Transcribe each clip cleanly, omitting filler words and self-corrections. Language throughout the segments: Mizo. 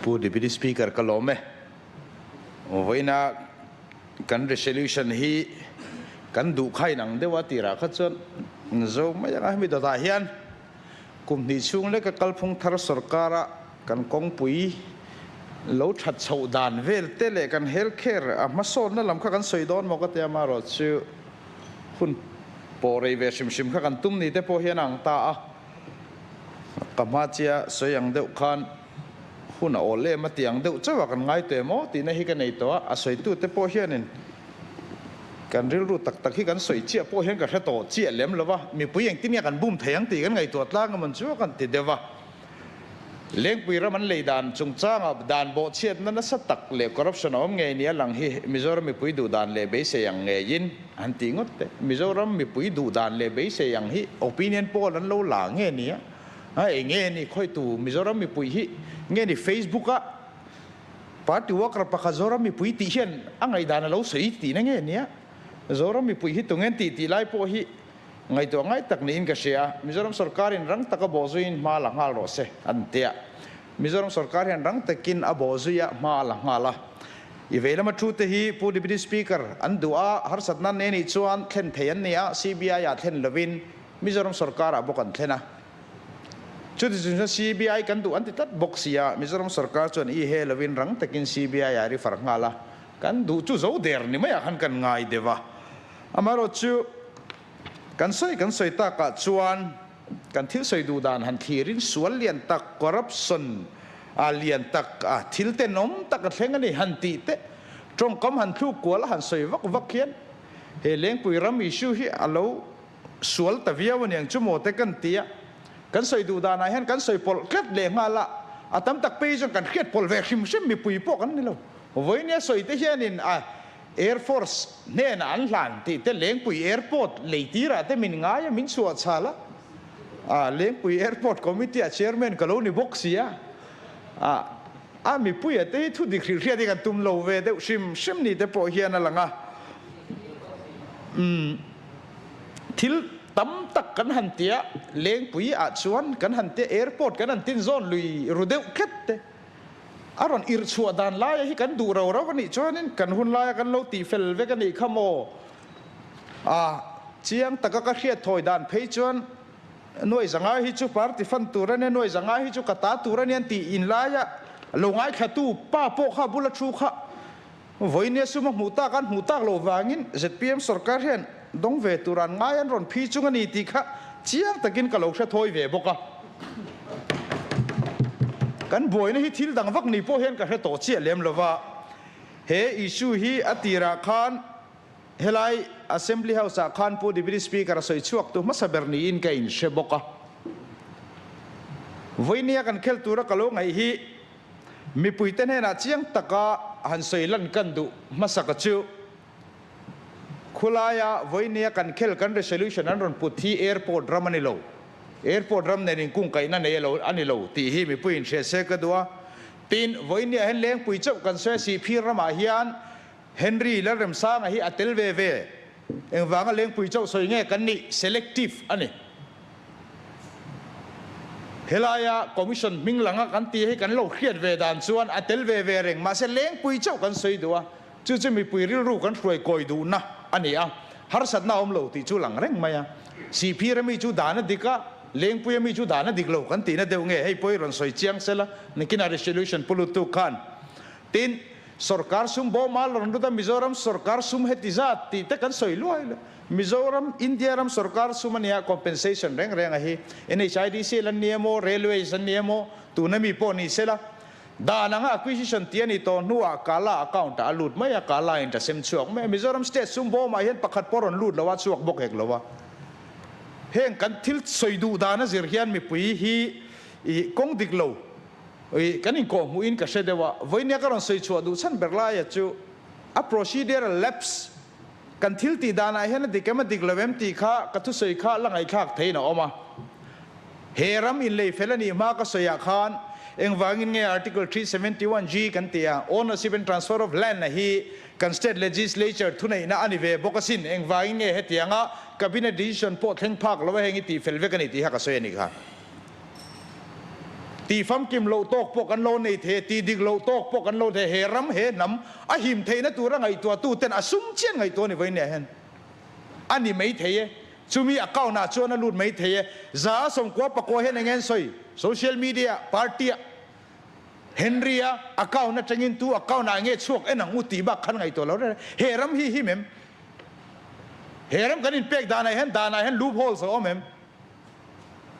Pu Deputy Speaker ka lawm e. Vawiina kan resolution hi kan duh kha inang deuh a tirah kha chuan zo mai anga hemi dawtah hian kum hnih chhung leka kalphung thar sorkara kan kawngpui lo that chhoh dan vel te leh kan health care a hmasawnna lam kha kan sawi dawn maw ka tia amaherawh chu hun pawh rei ve hrim hrim kha kan tum ni te pawh hian a ang ta a. Ka hma chia sawi ang deuh khan hun a awl em a ti ang deuh chauh a kan ngai teh maw tihna hi ka nei tawh a, a sawitute pawh hianin kan rilru tak tak hi kan sawi chiah pawh hian ka hre tawh chiah lem lo va, mipui engtin nge kan bum thei ang tih kan ngaihtuah tlang emawn chu a kan ti deuh va. Lengpui ram an lei dan chungchangah dan bawhchhiatna nasa tak leh corruption a awm ngei nia lang hi Mizoram mipui duh dan leh beisei ang ngeiin an tih ngawt teh. Mizoram mipui duh dan leh beisei ang hi opinion poll an lo la nge nia? A eng nge ni khawitu Mizoram mipui hi nge ni Facebook a party worker pakhat Zoram mipui tih hian a ngaihdan a lo sawi tihna nge nia? Zoram mipui hi tunge an tih tih lai pawh hi Ngaihtuah ngai tak niin ka hria. Mizoram sorkarin rang taka bawhzuiin hma la nghal rawh se, an ti a. Mizoram sorkar hian rang takin a bawhzui a, hma a la nghal a. I vei lama thu te hi Pu Deputy Speaker an duh a, harsatna an nei nih chuan thlen thei an ni a, CBI ah thlen lovin Mizoram sorkarah bawk an thlen a. Chuti chung chuan CBI kan duh an ti tlat bawk si a, Mizoram sorkar chuan i he lovin rang takin CBI ah refer nghal a, kan duh chu zo der ni maiah khan kan ngai deuh a. Amaherawhchu, kan sawi kan sawi takah chuan kan thil sawi duh dan han thlirin sual lian tak, corruption a lian tak, a thil tenawm tak a thleng a ni han tih te, tawngkam han thluk kual a han sawi vak vak hian he Lengpui ram issue hi a lo sual ta viau a niang chu maw te kan ti a. Kan sawi duh danah hian kan sawi pawlh tlat leh nghal a, a tam tak phei chuan kan hriat pawlh ve hrim hrim mipui pawh kan ni lo. Vawinia sawi te hianin a Air Force hnenah an hlan tih te Lengpui Airport lei tirah te min ngai a, min chhuah chhal a. Ah, Lengpui Airport Committee ah Chairman ka lo ni bawk si a. Ah, a mipuia te hi thu dik hrilh hriat hi kan tum lo ve deuh hrim hrim ni te pawh hian a lang a. Umm, thil tam tak kan han tia Lengpui ah chuan kan han tia Airport kan han tin zawn lui ru deuh tlat te. A rawn irh chhuah dan laia hi kan duh ro ro a nih chuanin kan hun laia kan lo tih fel vek a nih kha maw? A chiang taka ka hriat thawi dan phei chuan nuai zanga hi chu party fund tur a nia, nuai zanga hi chu ka ta tur a nia an tih in laia lo ngaithlatu pa pawh kha bula thu kha vawinia sum a hmuh tak an hmuh tak loh vangin zpm sorkar hian dawng ve tur an ngai an rawn phi chung a ni tih kha chiang takin ka lo hre thawi ve bawk a. Kan buaina hi thil dang vak ni pawh hian ka hre tawh chiah lem lo va, he issue hi a tirah khan helai Assembly House ah khan Pu Deputy Speaker a sawi chhuak tu hmasa ber niin ka inhre bawk a. Vawinia kan khel tura ka lo ngaih hi mipuite hnenah chiang taka han sawi lan kan duh hmasaka chu Khulaia vawinia kan khel kan resolution an rawn put hi airport ram a ni lo. Airport ram nen inkungkaihna nei lo a ni lo tih hi mipui inhriat se ka duh a. Tin, vawinia hian Lengpui chauh kan sawi a Sihphir ramah hian Henry Lalremsanga hi a tel ve ve. Engvanga Lengpui chauh sawi nge kan nih? Selective a ni. Helaia Commission hming langa kan tih hi kan lo hriat ve dan chuan a tel ve ve reng. Mahse Lengpui chauh kan sawi duh a. Chu chu mipui rilru kan hruai kawi duhna a ni a, harsatna a awm lo tih chu lang reng mai a. Sihphir ami chu dan a dik a, Lengpui ami chu dan a dik lo kan tihna deuh nge hei pawh i rawn sawi chiang sela, nikinah resolution pu lutuk khan. Tin, sorkar sum bawma la rawn lut a, Mizoram sorkar sum heti zat tih te kan sawi luai luai. Mizoram, India ram sorkar sum a nia, compensation reng reng a hi. NHIDC lan ni emaw, Railways an ni emaw, tuna mi pawh ni sela, Dan anga acquisition tih a ni tawh hnuah Kala account ah a lut mai a, Kala in ta sem chhuak mai a. Mizoram state sum bawmah hian pakhat pawh rawn lut lo a, chhuak bawk hek lo a. Heng kan thil sawi duh dan a zir hian mipui hi i kawng dik lo i kan inkawh hmuhin ka hre deuh a. Vawinia ka rawn sawi chhuah duh chhan ber laia chu a procedural lapse kan thil tih danah hian a dik em a dik lo em tih kha ka thusawi kha la ngaihthlak theihin a awm a. He ram inlei fel a nih hma ka sawiah khan engvangin nge Article 371 G kan ti a, Ownership and Transfer of Land a hi kan State Legislature thuneihna a ni ve bawk asin, engvangin nge hetianga Cabinet decision pawh thleng phak lo a heng i tih fel vek a ni tih kha ka sawi a nih kha. Tih famkim loh tawk pawh kan lo nei thei a, tih dik loh tawk pawh kan lo thei a, he ram, he hnam a him theihna tura ngaihtuahtu ten a sum chian ngaihtuah a ni vawiin nia hian a ni mai thei e. Chumi account ah chuan a lut mai thei e. 194 hian eng nge an sawi? Social media party ah Henry a account atangin tu account ah nge chhuak en ang u tih bak khan ngaihtuah lo reng reng. He ram hi him em? He ram kan inpek danah hian danah hian loop holes a awm em?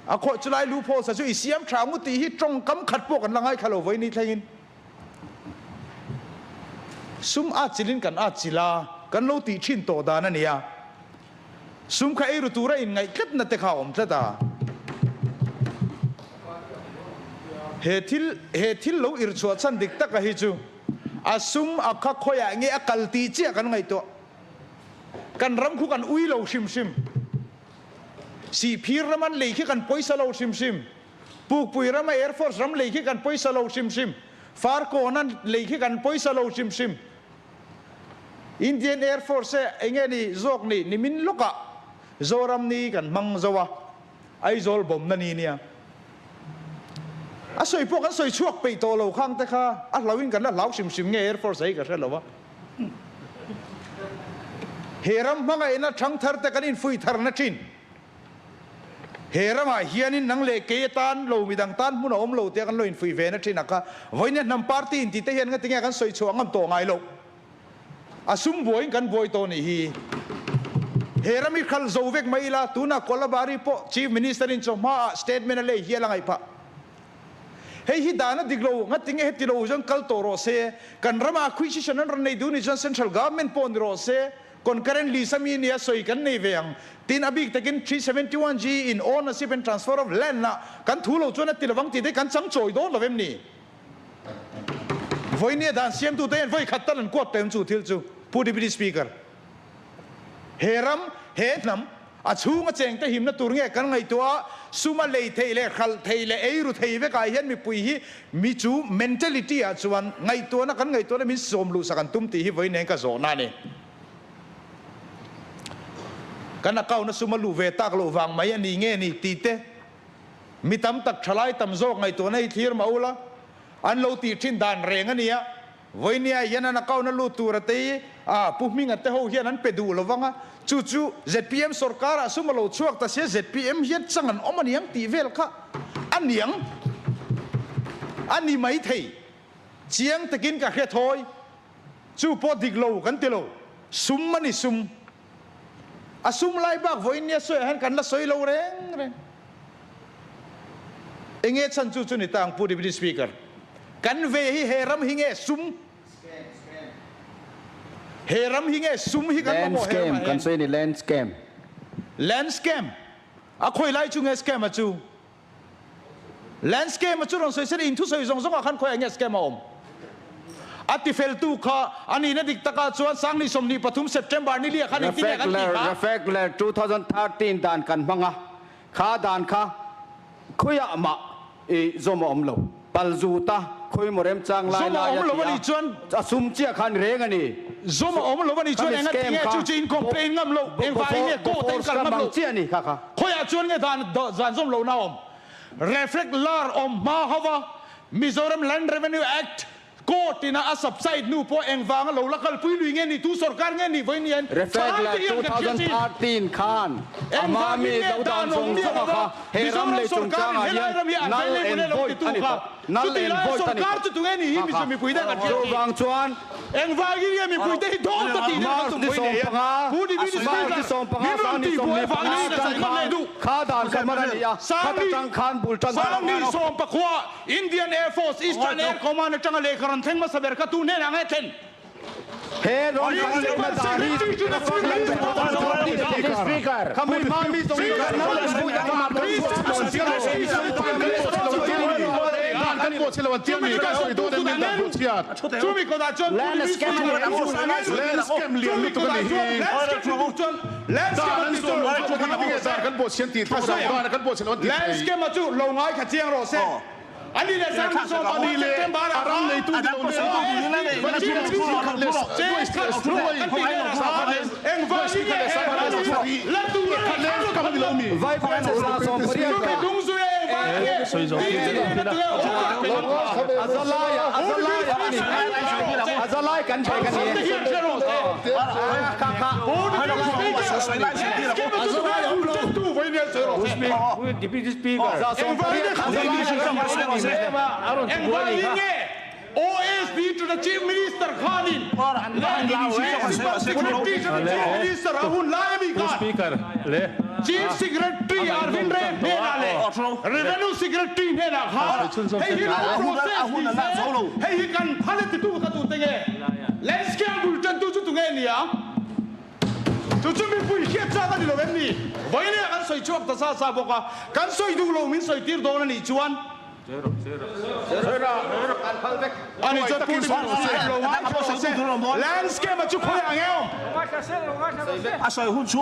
A khawih chulai loopholes a chu i siam tha ang u tih hi tawngkam khat pawh kan la ngaithla lo vawi ni thlengin. Sum at chilhin kan at chilh a, kan lo tih thin tawh dan a ni a. Sum kha eiru tura inngaih tlatna te kha a awm tlat a. He thil he thil lo irchhuah chhan dik taka hi chu a sum a kha khawiah nge a kal tih chiah kan ngaihtuah. Kan ram khu kan ui lo hrim hrim. Sihphir ram an lei khi kan pawisa lo hrim hrim. Pukpui rama Air Force ram lei khi kan pawisa lo hrim hrim. Farkawn an lei khi kan pawisa lo hrim hrim. Indian Air Force e enge ni zawk ni nimin lawkah Zoram ni kan hmang zo a, Aizawl bawmna ni nia. A sawi pawh kan sawi chhuak peih tawh lo khang te kha a hlauhin kan la hlau hrim hrim nge Air Force a hi ka hre lo a. He ram hmangaihna thangthar te kan infuih tharna thin. He ramah hianin nang leh kei atan lo midang tan hmun a awm lo tia kan lo infuih ve na thin a kha. Vawiin hnam party inti te hian ngatinge kan sawi chhuah ngam tawh ngai loh. A sum buaiin kan buai tawh nih hi. He ram hi khalh zo vek mai ila tunah Kolabari pawh Chief Minister in chawhma ah statement a lei hial a ngaih phah. Hei hi dan a dik lo, ngatinge heti lo chuan kal tawh rawh se, kan rama acquisition an rawn nei duh nih chuan central government pawh ni rawh se, concurrent list ami nia sawi kan nei ve ang. Tin, a bik takin 371G in ownership and transfer of land ah kan thu lo chuan a ti lovang tih te kan chang chawi dawn lo em ni? Vawinia dan siamtute hian vawi khat tal an kuat tawh em chu thil chu, Pu Deputy Speaker. He ram, he hnam, a chhunga chengte himna tur nge kan ngaihtuah a, suma lei theih leh hralh theih leh eiru thei vekah hian mipui hi mi chu mentality ah chuan ngaihtuahna kan ngaihtuahna min sawm luhsak an tum tih hi vawi nen ka zawhna a ni. Kan account a suma luh ve tak loh vang mai a ni nge ni tih te mi tam tak thalai tam zawk ngaihtuahna hi thlir mah ula an lo tih thin dan reng a ni a. Vawinia hian an account a lut tur a tei a, Pu Hminga te ho hian an pe duh lo vang a, chu chu zpm sorkar ah sum a lo chhuak ta sia zpm hian chang an awm aniang tih vel kha a niang a ni mai thei. Chiang takin ka hre thawi, chu pawh dik lo kan ti lo, sum a ni sum. A sum lai bak vawinia sawiah hian kan la sawi lo reng reng. Enge chhan chu chu ni ta ang Pu Deputy Speaker. Kan ve hi he ram hi nge sum? He ram hi nge sum hi kan mamawh he ramah hian? Kan sawi a ni land scam. Land scam? A khawi lai chu nge scam a chu? Land scam a chu rawn sawi se in thusawi zawng zawngah khan khawiah nge scam a awm? A tifeltu kha a nihna dik takah chuan Sangni 23 September ni liah khan engtin nge kan tih kha? Refekler 2013 dan kan hmang a, kha dan kha khawiah mah i zawm a awm lo. Pal zuta khawi maw remchang lai Zawm a lai a awm lo ti a a, nih chuan a sum chiah kha ni reng a ni. Zawm a awm lo a nih chuan Khami enga scam tinge kha chu chu in complain ngam lo, engvangin nge court a in Bofors kal kha ngam mang lo? chiah a ni kha kha. Khawiah chuan nge dan dan zawm lohna a awm? Reflect lar awm hma ho va, Mizoram Land Revenue Act court ina a subside hnu pawh engvanga lo la kalpui lui nge ni, tu sorkar nge ni vawiin hian Reflect thalai lar te hian kan hria chin. 2013 khan a hma Engvangin mi nge lo dan dan awm zawng miah zawng a lova kha he ram Mizoram lei sorkarin chungchangah helai hian ram hi an null vei and lei lo void titu a ni kha tawh. Null chutih and laia void a ni sorkar tawh. chu tunge ni hi Kha Mizo kha. mipui te kan hria chin. Chuvang chuan Engvangin nge mipui te hi dawt ta tih nen kan March tum ni vawiin sawm nei a? panga, Pu Deputy March ni Speaker, 15 min rawn sang ni tih buai 25 vangin ka atang sawi ngam khan leh duh. kha dan kha hman a ni a, khata tang khan bul tan kha Sangni 14 Indian Air Force Eastern Air Command atanga lehkha rawn thleng hmasa ber kha tu hnenah nge thlen? He rawn kan lehna dan hi Speaker. Khami hma mi zawng hi kan Land scam a chu lo ngai kha chiang rawh se. A ni leh sang ni 15 September ah khan A za lai a za lai a ni a za lai kan pek a ni kha kha Deputy Speaker OSD to the Chief Minister khanin Secretary to the Chief Minister a hun lai ami khan Speaker le Chief Secretary Arvind Ray hnenah leh Revenue Secretary hnenah khan hei hi lo process ni se, hei hi kan phal e titu kha tute nge? Landscape bul tantu chu tunge nia? Chu chu mipui hriat chak a ni lo em ni? Vawiin ah kan sawi chhuak ta sa sa bawk a, kan sawi duh lo min sawi tir dawn a nih chuan Ani chuan Pu Landscape a chu khawi ang em?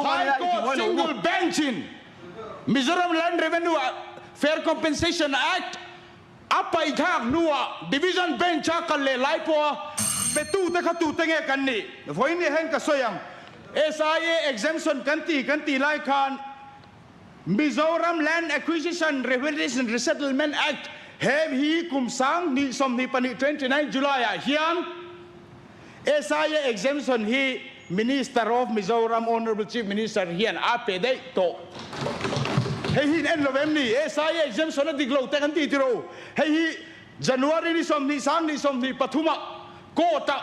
High Court Single Bench in Mizoram Land Revenue Fair Compensation Act a paihthak hnuah Division Bench a kal leh lai pawha petute kha tute nge kan nih? Vawiin ni hian ka sawi ang. SIA exemption kan ti kan tih lai khan Mizoram Land Acquisition Rehabilitation Resettlement Act he hi kum 2024 29 July ah hian SIA exemption hi Minister of Mizoram Honourable Chief Minister hian a pe daih tawh. Hei hi in en lo em ni? SIA exemption a dik lo te kan ti tiro. Hei hi January ni 20 2023 ah court ah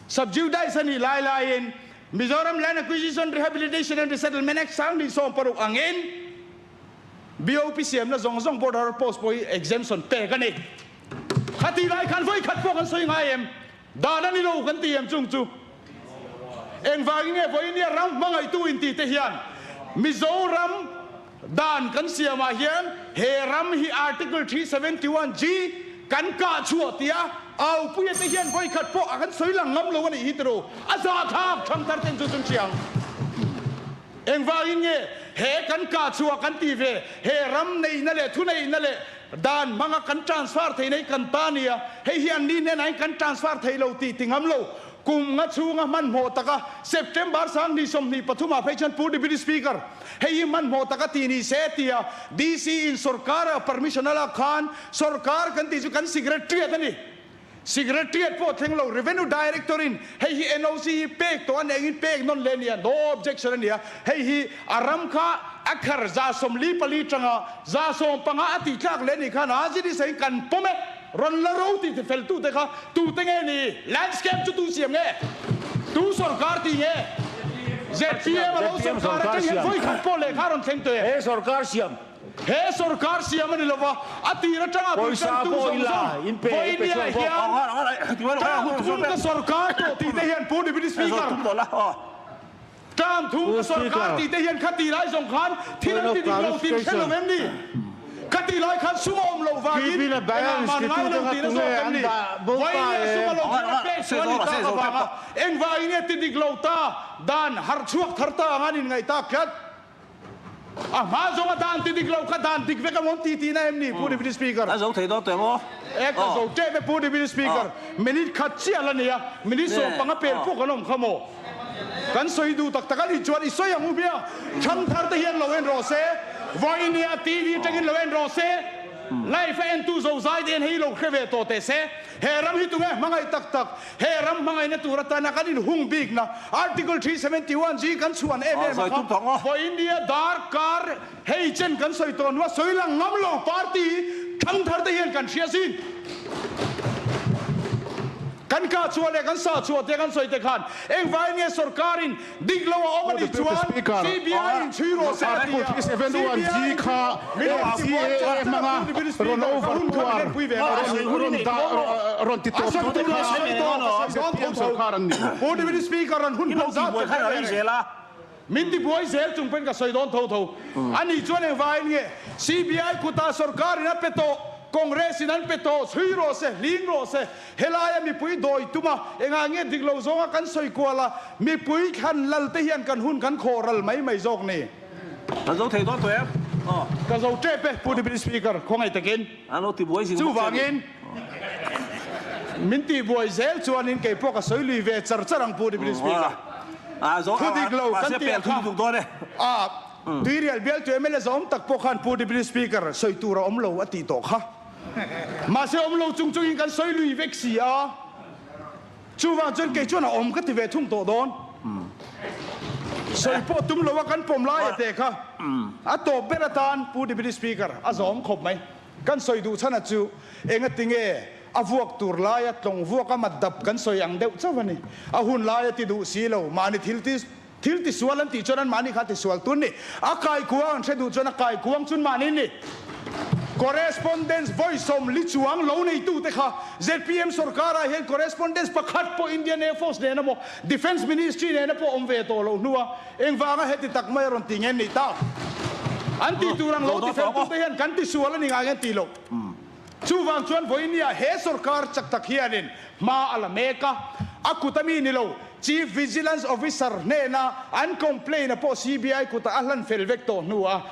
subjudice a nih lai laiin Mizoram Land Acquisition, Rehabilitation and Resettlement Act 2016 angin BOP siamna zawng zawng border post pawh hi exemption pek a ni. Khatih lai khan vawi khat pawh kan sawi ngai em? Dan a ni lo kan ti em chung chu? Engvangin nge vawinia ram hmangaihtu inti te hian Mizoram Dan kan siamah hian he ram hi Article 371 G kan kah chhuah tia Aupuia te hian vawikhat pawh a kan sawi lang ngam lo a nih hi tiraw? A zahthlak thangthar ten chu chun hriang. Engvangin nge he kan kah chhuah kan ti ve? He ram neihna leh thuneihna leh dan hmanga kan transfer theihna hi kan ta nia, hei hi an ni hnenah hian kan transfer thei lo tih ti ngam lo. Kum nga chhunga hmanhmawh taka September 2023 ah phei chuan Pu Deputy Speaker, hei hi hmanhmawh taka ti ni se tia DC in sorkar a permission a lak khan sorkar kan tih chu kan Secretariat a ni. Secretariat pawh thleng lo Revenue Director in hei hi NOC hi pek tawh a ni engin pek nawn le nia, no objection a nia. Hei hi a ram kha a khar 44 tanga 15 a tih tlak leh ni khan a zirisa in kan pawm e. Rawn la ro tih fel tute kha tute nge ni? Landscape chu tu siam nge? Tu sorkar tih nge? ZPM a lo sorkar atang hian vawi khat pawh lehkha rawn thleng tawh e. He sorkar siam. He sorkar siam a ni lova, a tir atanga Pawisa bultan tu pawh zawng ila zawng in pe vawi pe nia chhuak bawk. hian term thum ka sorkar tawh tih te hian Pu Deputy Speaker, term thum Pu ka sorkar Speaker. tih te hian khati lai zawng khan thil Point an of ti dik lo tih hre lo clarification. em ni? Khati lai khan sum a awm loh vangin Keeping a engah balance man ngai titute lo kha tihna tunge zawk em an ni? dah bo Vawiin ta leh sum a e. lo kher a pek chu a ni tak avanga engvangin nge ti dik lo ta dan harh chhuak thar ta anga an inngaih tak tlat. A hma zawnga dan ti dik lo kha dan dik vek a mawn ti tihna em ni Pu Deputy Speaker? A zo thei dawn teh maw? E ka zo tep e Pu Deputy Speaker. Minute khat chiah la nia, minute 15 pel pawh kan awm kha maw? Kan sawi duh tak tak a nih chuan i sawi ang u bia. Thangthar te hian lo en rawh se, vawinia TV atangin lo en rawh se, live a entu zozai te hian hei lo hre ve tawh teh se. He ram hi tunge hmangaih tak tak, he ram hmangaihna tur atana kan inhung bikna Article 371 G kan chhuan em em a kha vawinia darkar hei chen kan sawi tawh hnua sawi lang ngam lo party thangthar te hian kan hria zin. Kan kah chhuah leh kan sah chhuah te kan sawi te khan engvangin nge sorkarin dik lo a awm a nih chuan CBI in chhui rawh se a ti a, CBI in min rawn ti buai chat chat a Pu Deputy Speaker ka hun kha min enpui ve ngai a, a sawi tur a sawi tawh ka sawi dawn tho tho Pu Deputy Speaker rawn hun hman zat ka hre ve reng. Min ti buai zel chung pawhin ka sawi dawn tho tho. A nih chuan engvangin nge CBI kutah sorkarin a pe tawh, Congress in an pe tawh, chhui rawh se, hling rawh se, helaia mipui dawi tum a, engah nge dik lo zawnga kan sawi kual a, mipui thlan lal te hian kan hun kan khawh ral mai mai zawk ni. Ka zo thei dawn tawh em? Aw. Ka zo tep e, Pu Deputy Speaker, khawngaih takin. An lo ti buai zing bawk che a ni. Chuvangin min tih buai zel chuanin kei pawh ka sawi lui ve char char ang Pu Deputy Speaker. A zo Thu dik lo kan mahse tih pel kha thum duk dawn e. A. Tuirial bialtu mla zawm tak pawh khan Pu Deputy Speaker sawi tur a awm lo a tih tawh kha. Mahse awm lo chung chungin kan sawi lui vek si a. Chuvang chuan kei chuan a awm ka ti ve thung tawh dawn. Sawi pawh tum lo a kan pawm lai a te kha. A tawp ber atan Pu Deputy Speaker a zawm khawp mai. Kan sawi duh chhan a chu engati nge a vuak tur laia tlawng vuak a mat dap kan sawi ang deuh chauh a ni. A hun laia ti duh si lo, mahni thil ti thil tisual an tih chuan an mahni kha tisual tun ni. A kaikuang an hre duh chuan a kaikuang chun mahni ni. Correspondence vawi 40 chuang lo neitute kha zpm sorkarah hian correspondence pakhat pawh Indian Air Force nena maw Defence Ministry nena pawh awm ve tawh loh hnua Engvanga heti tak mai a rawn ti nge ni tak? An tih tur ang lo ti fel tute hian kan ti sual a ni ngai nge ti lo. Chuvang chuan vawinia he sorkar chak tak hianin hma a la mek a, a kut a mi ni lo, Chief Vigilance Officer hnena an complaint a pawh CBI kutah a hlan fel vek tawh hnu a,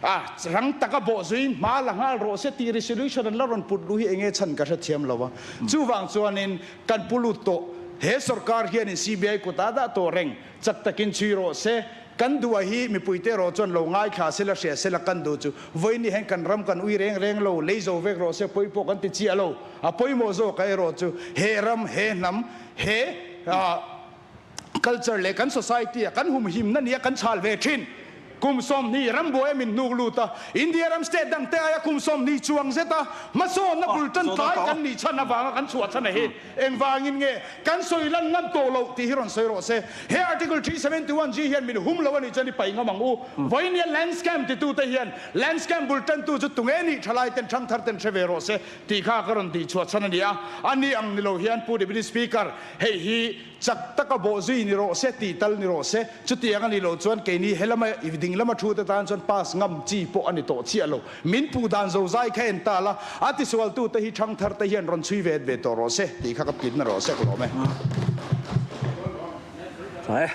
a rang taka bawh zuiin hma la nghal rawh se tih resolution an la rawn put luh hi enge chhan ka hrethiam lo a. Chuvang chuanin kan pu lut tawh he sorkar hianin CBI kutah a dah tawh reng. Chak takin chhui rawh se. Kan duh a hi mipuite erawh chuan lo ngaithla sela hria sela kan duh chu vawiin hian kan ram kan ui reng reng lo, lei zo vek rawh se pawi pawh kan ti chiah lo. A pawimawh zawk a erawh chu he ram, he hnam, he culture leh kan society a kan humhimna nia kan chhal ve thin. Kum 20 rambuai a min hnuk lut a, India ram state dangte aia kum 20 chuang zeta hmasawnna bul tan tlai kan nih chhan avanga kan chhuah chhan a hi. Engvangin nge kan sawi lan ngam tawh loh tih hi rawn sawi rawh se. He Article 371 G hian min hum lo a nih chuan i paih ngam ang u. Vawinia land scam titute hian land scam bul tantu chu tunge nih thalai ten thangthar ten hre ve rawh se tih kha ka rawn tih chhuah chhan a ni a. A ni ang ni lo hian Pu Deputy Speaker, hei hi chak taka bawh zui ni rawh se tih tal ni rawh se. Chutiang a nih loh chuan keini helama i ding lama thu te tan chuan pass ngam chi pawh a ni tawh chiah lo. Min puh dan zo zai kha en ta la, a tisualtu te hi thangthar te hian rawn chhui ve ve tawh rawh se tih kha ka pitna rawh se ka lawm e. Tha e.